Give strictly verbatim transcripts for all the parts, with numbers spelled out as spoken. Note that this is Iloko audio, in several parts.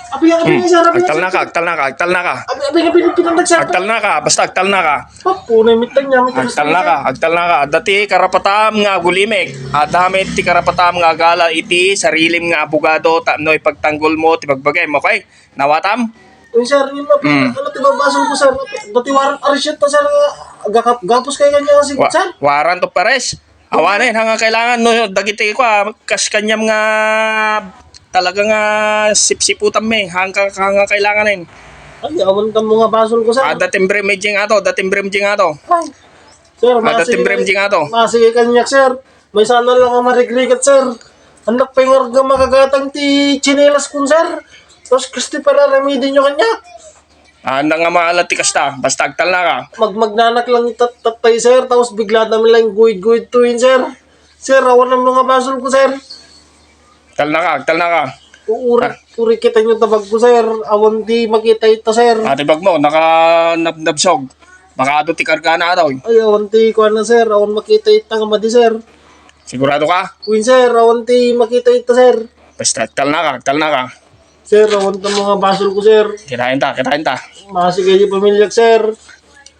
Abi, abi, sir, abi, agtalnaka, agtalnaka, agtalnaka. Abi, abi, abi, pinandag, sir. Agtalnaka, basta agtalnaka. Papunay, mitang niya, mitang. Agtalnaka, agtalnaka. Adda ti karapatam nga agulimek. Adda met ti karapatam nga agala iti sarilim nga abogado tapno ipagtanggol mo ti bagbagim, okay? Nawatam? Uy, sir, yun na, mm, ano ti babasol ko, sir? Dati warrant arrest ta, sir, nga gakap-, gapos kayo kanya kasi, wa-, sir? Warrant of arrest? Awanen, hanga kailangan, no, dagiti, kwa, kas kanyam nga talaga nga sipsiputan mi, hanga, hanga kailangan, eh. Ay, awan ka mga basol ko, sir. Ada timbre medjing ato, da timbre medjing ato. Ay. Sir, ada timbre medjing ato. Masige kanyak, sir. May sana lang ang marigrigat, sir. Anak pa yung nga makagatang ti tsinelas kun, sir. Tapos Christy para ramidin nyo kanya. Anda nga maala ti kasta, basta agtalnaka. Magmagnanak lang tat-, tatpay, sir, tapos bigla namin lang guid-guid tuwin, sir. Sir, awan ang mga basol ko, sir. Talnaka, agtalnaka. Uri, ah, uri kita nyo tabag ko, sir. Awan ti makita ita, sir. Ah, ti bag mo, nakanabnabsog. Baka adu ti kargana, atoy. Ay, awan ti kuwan na, sir. Awan makita ita nga madi, sir. Sigurado ka? Win, sir. Awan ti makita ita, sir. Basta, agtalnaka, agtalnaka. Sir, awan ta mga basol ko, sir. Kitaen ta, kitaen ta. Masige di pamilyak, sir.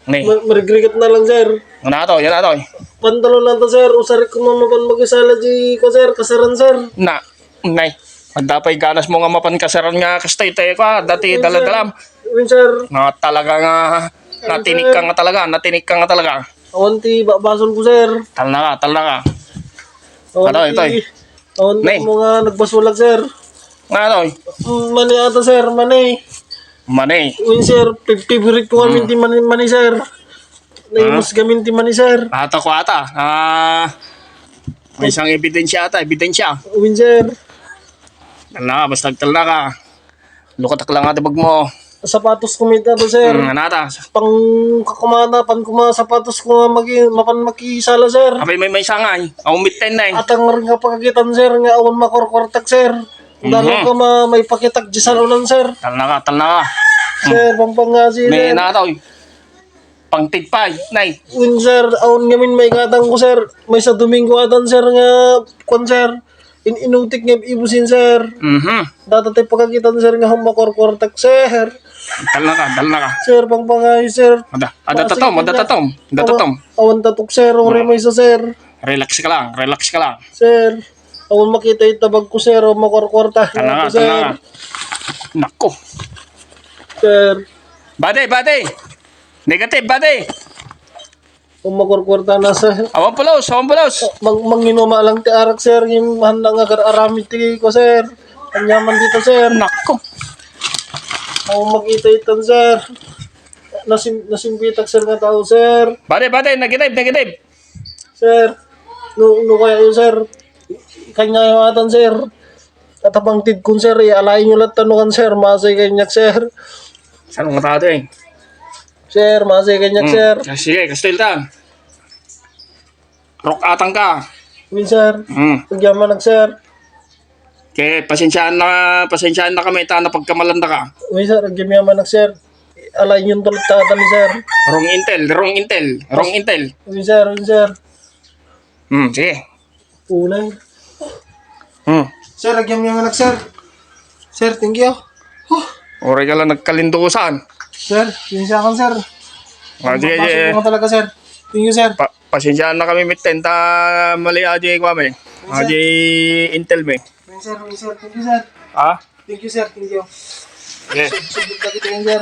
Ni. Ma-, marigrigat na lang, sir. Ano to? Yan na to, eh. Pantalon lang to, sir. Usarik ko mamapan mag-isala di ko, sir. Kasaran, sir. Na, nay. Adda pay ganas mo nga mapan kasaran nga kasta itayo ka. Dati dala-dalam. Win, sir. Na talaga nga, natinik ka nga talaga, natinik ka nga talaga. Awan ti ba-, basol ko, sir. Talna ka, talna ka. Awan ti, ito, eh. Awan ti mga nagbasulak, sir. Nga, ano, eh? Mm, mani ata, sir, mani. Mani. Uy, sir, fav-, favorite ko kami ti mani, mani, sir. Naimus kami ti mani, sir. Ata ko ata. Ah, may isang ebidensya ata, ebidensya. Uy, sir. Talna ka, basta talna ka. Lukatak lang ata bag mo. Sapatos ko mita to, sir. Mm, anata? Pang kakumana, pan kuma sapatos ko magi-, mapan makisala, sir. Apay may, may sangay. Ako mitten na eh. Atang rin nga pagkakitan, sir, nga awan makorkortak, sir. Dalo ka ma-, may pakitak di salunan, sir. Talna ka, talna ka. Sir, pampangasi, sir. May nataw. Pangtidpay, nay. Win, sir, awan ngamin may katang ko, sir. May sa Domingo atan, sir, nga, kwan, sir. In-inutik nga ibusin, sir. Mhm. Data tayo pagkakitan, sir, nga humakorkortak, sir. Dalna ka, dalna ka. Sir, pangpangay, sir. Ada, ada tatom, ada tatom, ada tatom. Awan tatok, sir, ore may sa, sir. Relax ka lang, relax ka lang. Sir, awan makita yung tabag ko, sir, o makorkorta. Dalna ka, dalna ka. Nako. Sir. Bade, bade. Negative, bade. Kung makurkurta na, sir. Awan pulos, awan pulos. Mang-, manginuma lang ti arak, sir. Yung handa nga agar-aramid ti ko, sir. Anyaman dito, sir. Nako. Ako makita itan, sir. Nasim-, nasimpitak, sir, nga tao, sir. Bade, bade, negative, negative. Sir, no, no kaya yun, sir? Kanya yung atan, sir. Tatapang tidkon, sir, ialay nyo la't tanukan, sir. Masay kanyak, sir. Saan ang matado eh? Sir, masay kanyak, sir. Ah, sige, kastil ta. Rock atang ka. Win, sir. Mm. Pagyamanak, sir. Okay, pasensyaan na, pasensyaan na kami, ta napagkamalanda ka. Win, sir, agyamanak, sir. Alay nyo tulad ta atan, sir. Wrong intel, wrong intel, wrong intel. Win, sir, win, sir. Hmm, sige. Ulay. Hmm. Sir, agyam yung anak, sir. Sir, thank you. Huh. Oray ka lang nagkalindusan. Sir, yun siya kan, sir. Ah, sige, sige. Pasensya na talaga, sir. Thank you, sir. Pa-, pasensya na kami, mitten, ta mali aja ko kami. Aja intel me. Yun, sir, yun, sir. Thank you, sir. Ah? Thank you, sir. Thank you. Sige. Sub-, subok na kita yun, sir.